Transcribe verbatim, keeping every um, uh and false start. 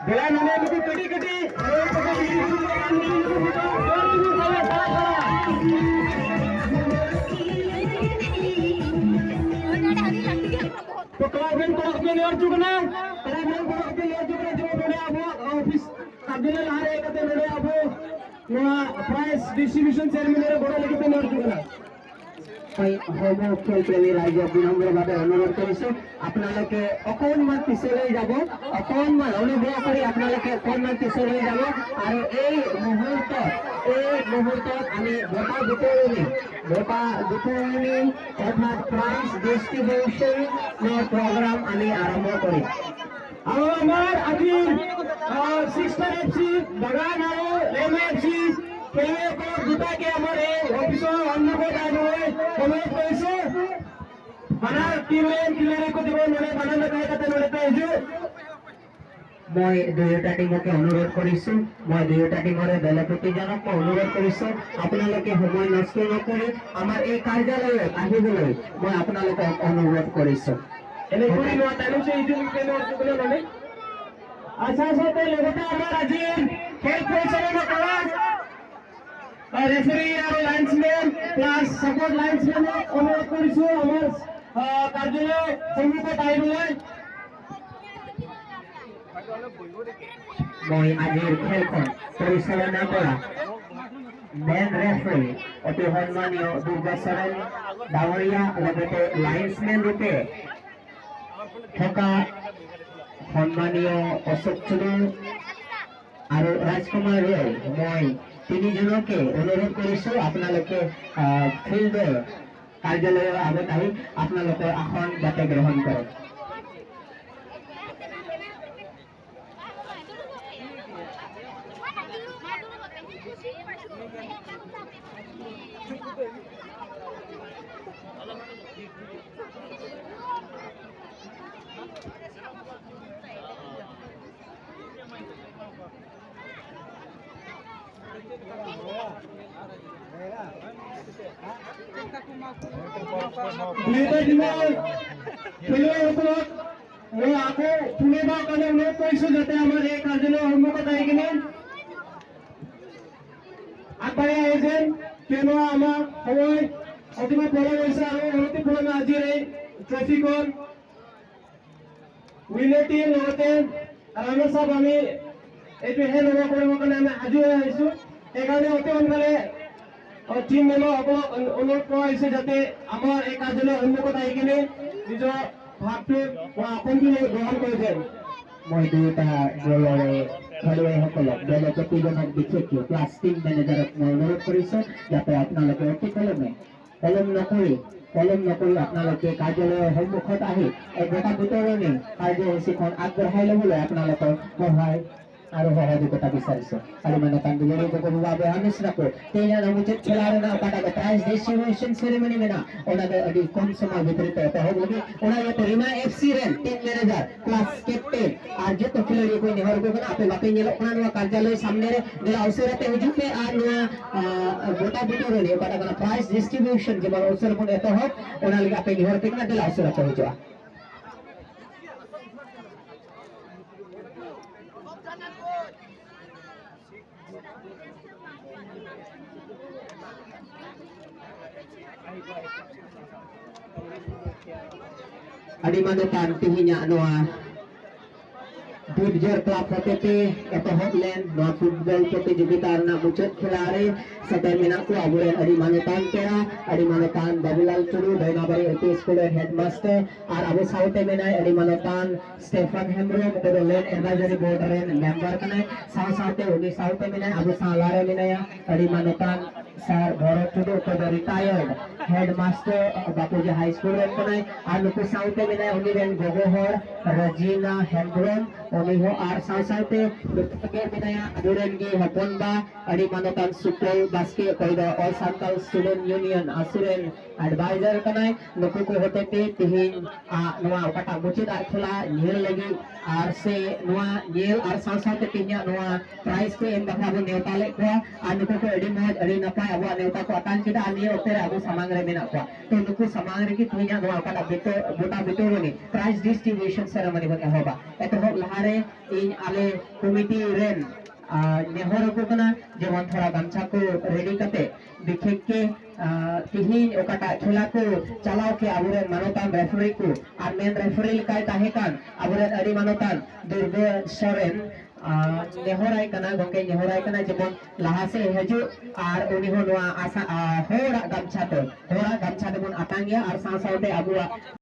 ᱫᱮᱞᱟ ᱱᱚᱰᱮ ᱱᱩᱠᱩ ᱠᱟᱹᱴᱤᱡ ᱠᱟᱹᱴᱤᱡ ᱱᱩᱠᱩ ᱱᱩᱠᱩ ᱱᱩᱠᱩ ᱱᱩᱠᱩ ᱱᱩᱠᱩ ᱱᱩᱠᱩ ᱱᱩᱠᱩ ᱱᱩᱠᱩ ᱛᱚ ᱠᱞᱟᱵᱽ ᱨᱮᱱ ᱠᱚᱲᱟ ᱠᱚ ᱞᱟᱹᱭ ᱦᱚᱪᱚ ᱠᱟᱱᱟ, ᱠᱞᱟᱵᱽ ᱨᱮᱱ ᱠᱚᱲᱟ ᱠᱚ ᱞᱟᱹᱭ ᱦᱚᱪᱚ ᱠᱟᱱᱟ, ᱡᱮᱢᱚᱱ ᱱᱚᱰᱮ ᱟᱵᱚᱣᱟᱜ ᱚᱯᱷᱤᱥ ᱠᱟᱨᱡᱟᱞᱚᱭ ᱞᱟᱦᱟ ᱨᱮ ᱦᱮᱡ ᱠᱟᱛᱮ ᱱᱚᱰᱮ ᱟᱵᱚ ᱱᱚᱣᱟ prize distribution ceremony ᱨᱮ ᱜᱚᱲᱚ ᱞᱟᱹᱜᱤᱫ ᱛᱮ ᱞᱟᱹᱭ ᱦᱚᱪᱚ ᱠᱟᱱᱟ᱾ ᱦᱚᱲᱢᱚ ᱠᱷᱮᱞ ᱯᱨᱮᱢᱤ ᱨᱟᱡᱽ বিনম্রভাবে অনুরোধ কৰিছো, আপোনালোকে অকণমান পিছলৈ যাব, অকণমান অনুগ্ৰহ কৰি আপোনালোকে অকণমান পিছলৈ যাব। আৰু এই মুহূৰ্তত, এই মুহূৰ্তত আমি বঁটা বিতৰণি, বঁটা বিতৰণি অৰ্থাৎ prize distribution ৰ প্ৰগ্ৰাম আমি আৰম্ভ কৰিম। আৰু আমাৰ আজিৰ ছিক্সটাৰ এফ চি বাগান আৰু ৰেমা এফ চি খেলুৱৈসকলক দুটাকে আমাৰ এই অফিচৰ সন্মুখত আহিবলৈ অনুৰোধ কৰিছো। বানাৰ টিম লেন খিলাড়ীকো দিব, মানে বানাৰ লগাই তাতে মানে পেজু। মই দুয়োটা টিমকে অনুৰোধ কৰিছো, মই দুয়োটা টিমৰে দলপতিজনক মই অনুৰোধ কৰিছো, আপোনালোকে সময় নষ্ট নকৰি আমাৰ এই কাৰ্যালয়ত আহিবলৈ মই আপোনালোকক অনুৰোধ কৰিছো। এনেকৈ লোৱা টাইম হৈছে, এইটো কেনে আছে বোলে মানে। আচ্ছা, আচ্ছা, তে লগতে আমাৰ আজিৰ খেল পৰিচালনা কৰা ৰেফাৰী আৰু লাইনছমেন প্লাছ ছাপোৰ্ট লাইনছমেনক অনুৰোধ কৰিছো আমাৰ আহ, কাৰ্যালয় সন্মুখত আহিবলৈ। মই আজিৰ খেলখন পৰিচালনা কৰা মেন ৰেফাৰী অতি সন্মানীয় দুৰ্গা চৰণ ডাঙৰীয়া লগতে লাইনছমেন ৰূপে থকা সন্মানীয় অশোক চুডু আৰু ৰাজকুমাৰ ৰয়, মই তিনিজনকে অনুৰোধ কৰিছো আপোনালোকে আহ, ফিল্ডৰ কাৰ্যালয়ৰ আগত আহি আপোনালোকৰ আসন যাতে গ্ৰহণ কৰে। নেতাজী মই খেলুৱৈসকলক মই আকৌ পুনৰবাৰ কাৰণে অনুৰোধ কৰিছো যাতে আমাৰ এই কাৰ্যালয়ৰ সন্মুখত আহি কিনে আগবাঢ়ি আহে যেন, কিয়নো আমাৰ সময় অতিকৈ পলম হৈছে আৰু অনতিপলমে আজিৰ এই ট্ৰফিখন উইনাৰ টিম লগতে ৰাণাৰ্ছ আপ আমি এইটো হেণ্ড অভাৰ কৰিবৰ কাৰণে আমি সাজু হৈ আহিছো। সেইকাৰণে অতি সোনকালে টিম মেম্বাৰসকলক অনু- অনুৰোধ কৰা হৈছে যাতে আমাৰ এই কাৰ্যালয়ৰ সন্মুখত আহি কিনে নিজৰ ভাগটো বা আসনটো গ্ৰহণ কৰে যেন। মই দুয়োটা দলৰে খেলুৱৈসকলক দল প্ৰতিজনক বিশেষকৈ ক্লাছ টিম মেনেজাৰক মই অনুৰোধ কৰিছো যাতে আপোনালোকে অতি কলমে পলম নকৰি পলম নকৰি আপোনালোকে কাৰ্যালয়ৰ সন্মুখত আহি এই বঁটা বিতৰণি কাৰ্যসূচীখন আগবঢ়াই ল'বলৈ আপোনালোকৰ সহায় আৰু সহযোগিতা বিচাৰিছো। ᱟᱹᱰᱤ ᱢᱟᱱᱚᱛᱟᱱ ᱫᱩᱞᱟᱹᱲᱤᱭᱟᱹ ᱠᱚ ᱵᱟᱵᱟ ᱵᱚᱭᱦᱟ ᱢᱤᱥᱨᱟ ᱠᱚ, ᱛᱮᱦᱮᱧᱟᱜ ᱱᱚᱣᱟ ᱢᱩᱪᱟᱹᱫ ᱠᱷᱮᱞᱟ ᱨᱮᱱᱟᱜ ᱚᱠᱟᱴᱟᱜ ᱫᱚ prize distribution ceremony ᱢᱮᱱᱟᱜᱼᱟ, ᱚᱱᱟ ᱫᱚ ᱟᱹᱰᱤ ᱠᱚᱢ ᱥᱚᱢᱚᱭ ᱵᱷᱤᱛᱨᱤ ᱛᱮ ᱮᱛᱚᱦᱚᱵ ᱞᱟᱹᱜᱤᱫ᱾ ᱚᱱᱟ ᱤᱭᱟᱹᱛᱮ ᱨᱤᱢᱟ ᱮᱯᱷ ᱥᱤ ᱨᱮᱱ ᱴᱤᱢ ᱢᱮᱱᱮᱡᱟᱨ, ᱠᱞᱟᱥ ᱠᱮᱯᱴᱮᱱ ᱟᱨ ᱡᱚᱛᱚ ᱠᱷᱤᱞᱟᱲᱤ ᱠᱚ ᱱᱮᱦᱚᱨ ᱠᱚ ᱠᱟᱱᱟ, ᱟᱯᱮ ᱵᱟᱯᱮ ᱧᱮᱞᱚᱜ ᱠᱟᱱᱟ ᱱᱚᱣᱟ ᱠᱟᱨᱡᱟᱞᱚᱭ ᱥᱟᱢᱱᱮ ᱨᱮ, ᱫᱮᱞᱟ ᱩᱥᱟᱹᱨᱟ ᱛᱮ ᱦᱤᱡᱩᱜ ᱯᱮ ᱟᱨ ᱱᱚᱣᱟ, ᱟᱸ, ᱵᱚᱸᱴᱟ ᱵᱩᱴᱟᱹ ᱨᱮ ᱚᱠᱟᱴᱟᱜ ᱠᱟᱱᱟ prize distribution ᱡᱮᱢᱚᱱ ᱩᱥᱟᱹᱨᱟ ᱵᱚᱱ ᱮᱛᱚᱦᱚᱵ, ᱚᱱᱟ ᱞᱟᱹᱜᱤᱫ ᱟᱯᱮ ᱱᱮᱦᱚᱨ ᱯᱮ ᱠᱟᱱᱟ, ᱫᱮᱞᱟ ᱩᱥᱟᱹᱨᱟ ᱯᱮ ᱦᱤᱡᱩᱜᱼᱟ᱾ ᱟᱹᱰᱤ ᱢᱟᱱᱚᱛᱟᱱ ᱛᱮᱦᱮᱧᱟᱜ ᱱᱚᱣᱟ ᱵᱩᱴᱡᱟᱹᱨ ᱠᱞᱟᱵᱽ ᱦᱚᱛᱮᱛᱮ ᱮᱛᱚᱦᱚᱵ ᱞᱮᱱ ᱱᱚᱣᱟ ᱯᱷᱩᱴᱵᱚᱞ ᱯᱨᱚᱛᱤᱡᱳᱜᱤᱛᱟ ᱨᱮᱱᱟᱜ ᱢᱩᱪᱟᱹᱫ ᱠᱷᱮᱞᱟ ᱨᱮ ᱥᱮᱴᱮᱨ ᱢᱮᱱᱟᱜ ᱠᱚᱣᱟ ᱟᱵᱚᱨᱮᱱ ᱟᱹᱰᱤ ᱢᱟᱱᱚᱛᱟᱱ ᱯᱮᱲᱟ, ᱟᱹᱰᱤ ᱢᱟᱱᱚᱛᱟᱱ ᱵᱟᱵᱩᱞᱟᱞ ᱴᱩᱰᱩ, ᱫᱟᱹᱭᱢᱟᱵᱟᱲᱤ ᱮᱞ ᱯᱤ ᱥᱠᱩᱞ ᱨᱮᱱ ᱦᱮᱰᱢᱟᱥᱴᱟᱨ, ᱟᱨ ᱟᱵᱚ ᱥᱟᱶᱛᱮ ᱢᱮᱱᱟᱭ ᱟᱹᱰᱤ ᱢᱟᱱᱚᱛᱟᱱ ᱥᱴᱮᱯᱷᱟᱱ ᱦᱮᱢᱵᱨᱚᱢ, ᱚᱠᱚᱭ ᱫᱚ ᱞᱮᱱᱰ ᱮᱰᱵᱟᱭᱡᱟᱨᱤ ᱵᱳᱨᱰ ᱨᱮᱱ ᱢᱮᱢᱵᱟᱨ ᱠᱟᱱᱟᱭ, ᱥᱟᱶ ᱥᱟᱶᱛᱮ ᱩᱱᱤ ᱥᱟᱶᱛᱮ ᱢᱮᱱᱟᱭᱟ ᱟᱵᱚ ᱥᱟᱶᱞᱟ ᱨᱮ ᱢᱮᱱᱟᱭᱟ ᱟᱹᱰᱤ ᱢᱟᱱᱚᱛᱟᱱ ᱥᱟᱨ ᱵᱷᱚᱨᱚᱛ ᱴᱩᱰᱩ, ᱚᱠᱚᱭ ᱫᱚ ᱨᱤᱴᱟᱭᱟᱨᱰ ᱦᱮᱰᱢᱟᱥᱴᱟᱨ ᱵᱟᱯᱩᱡᱤ ᱦᱟᱭ ᱥᱠᱩᱞ ᱨᱮᱱ ᱠᱟᱱᱟᱭ᱾ ᱟᱨ ᱱᱩᱠᱩ ᱥᱟᱶᱛᱮ ᱢᱮᱱᱟᱭᱟ ᱩᱱᱤ ᱨᱮᱱ ᱜᱚᱜᱚ ᱦᱚᱲ ᱨᱟᱡᱤᱱᱟ ᱦᱮᱢᱵᱨᱚᱢ, ᱩᱱᱤ ᱦᱚᱸ᱾ ᱟᱨ ᱥᱟᱶ ᱥᱟᱶᱛᱮ ᱱᱩᱠᱩ ᱜᱮ ᱢᱮᱱᱟᱭᱟ ᱟᱵᱚᱨᱮᱱ ᱜᱮ ᱦᱚᱯᱚᱱ ᱵᱟ ᱟᱹᱰᱤ ᱢᱟᱱᱚᱛᱟᱱ ᱥᱩᱠᱚᱞ ᱵᱟᱥᱠᱮ, ᱚᱠᱚᱭ ᱫᱚ All Santal Student Union ᱟᱥᱩ ᱨᱮᱱ ᱮᱰᱵᱟᱭᱡᱟᱨ ᱠᱟᱱᱟᱭ᱾ ᱱᱩᱠᱩ ᱠᱚ ᱦᱚᱛᱮᱛᱮ ᱛᱮᱦᱮᱧ ᱟᱜ ᱱᱚᱣᱟ ᱚᱠᱟᱴᱟᱜ ᱢᱩᱪᱟᱹᱫ ᱟᱜ ᱠᱷᱮᱞᱟ ᱧᱮᱞ ᱞᱟᱹᱜᱤᱫ ᱟᱨ ᱥᱮ ᱱᱚᱣᱟ ᱧᱮᱞ ᱟᱨ ᱥᱟᱶ ᱥᱟᱶᱛᱮ ᱛᱮᱦᱮᱧᱟᱜ ᱱᱚᱣᱟ ᱯᱨᱟᱭᱤᱡᱽ ᱠᱚ ᱮᱢ ᱵᱟᱠᱷᱨᱟ ᱵᱚᱱ ᱱᱮᱣᱛᱟ ᱞᱮᱫ ᱠᱚᱣᱟ᱾ ᱟᱨ ᱱᱩᱠᱩ ᱠᱚ ᱟᱹᱰᱤ ᱢᱚᱡᱽ, ᱟᱹᱰᱤ ᱱᱟᱯᱟᱭ ᱟᱵᱚᱣᱟᱜ ᱱᱮᱣᱛᱟ ᱠᱚ ᱟᱛᱟᱝ ᱠᱮᱫᱟ᱾ ᱟᱨ ᱱᱤᱭᱟᱹ ᱚᱠᱛᱮ ᱨᱮ ᱟᱵᱚ ᱥᱟᱢᱟᱝ ᱨᱮ ᱢᱮᱱᱟᱜ ᱠᱚᱣᱟ᱾ ᱛᱚ ᱱᱩᱠᱩ ᱥᱟᱢᱟᱝ ᱨᱮᱜᱮ ᱛᱮᱦᱮᱧᱟᱜ ᱱᱚᱣᱟ ᱚᱠᱟᱴᱟᱜ ᱵᱤᱛᱟᱹ-, ᱵᱚᱴᱟ ᱵᱤᱛᱟᱹᱣᱟᱹᱱᱤ prize distribution ceremony ᱵᱚᱱ ᱮᱦᱚᱵᱟ᱾ ᱮᱛᱚᱦᱚᱵ ᱞᱟᱦᱟᱨᱮ ᱤᱧ ᱟᱞᱮ ᱠᱚᱢᱤᱴᱤ ᱨᱮᱱ, ᱟᱨ, ᱱᱮᱦᱚᱨ ᱟᱠᱚ ᱠᱟᱱᱟ, ᱡᱮᱢᱚᱱ ᱛᱷᱚᱲᱟ ᱜᱟᱢᱪᱷᱟ ᱠᱚ ᱨᱮᱰᱤ ᱠᱟᱛᱮ, ᱵᱤᱠᱷᱮᱠ ᱠᱮ, ᱟᱨ, ᱛᱤᱦᱤᱧ ᱚᱠᱟᱴᱟᱜ ᱠᱷᱮᱞᱟ ᱠᱚ ᱪᱟᱞᱟᱣ ᱠᱮᱫ ᱟᱵᱚᱨᱮᱱ ᱢᱟᱱᱚᱛᱟᱱ ᱨᱮᱯᱷᱟᱨᱤ ᱠᱚ, ᱟᱨ ᱢᱮᱱ ᱨᱮᱯᱷᱟᱨᱤ ᱞᱮᱠᱟᱭ ᱛᱟᱦᱮᱸ ᱠᱟᱱ ᱟᱵᱚᱨᱮᱱ ᱟᱹᱰᱤ ᱢᱟᱱᱚᱛᱟᱱ ᱫᱩᱨᱜᱟᱹ ᱥᱚᱨᱮᱱ, ᱟᱨ, ᱱᱮᱦᱚᱨᱟᱭ ᱠᱟᱱᱟ, ᱜᱚᱢᱠᱮ ᱱᱮᱦᱚᱨᱟᱭ ᱠᱟᱱᱟ, ᱡᱮᱢᱚᱱ ᱞᱟᱦᱟ ᱥᱮᱫ ᱦᱤᱡᱩᱜ ᱟᱨ ᱩᱱᱤ ᱦᱚᱸ ᱱᱚᱣᱟ ᱟᱥᱟ, ᱟᱨ, ᱦᱚᱲᱟᱜ ᱜᱟᱢᱪᱷᱟ ᱛᱮ, ᱦᱚᱲᱟᱜ ᱜᱟᱢᱪᱷᱟ ᱛᱮᱵᱚᱱ ᱟᱛᱟᱝ ᱮᱭᱟ ᱟᱨ ᱥᱟᱶ ᱥᱟᱶᱛᱮ ᱟᱵᱚᱣᱟᱜ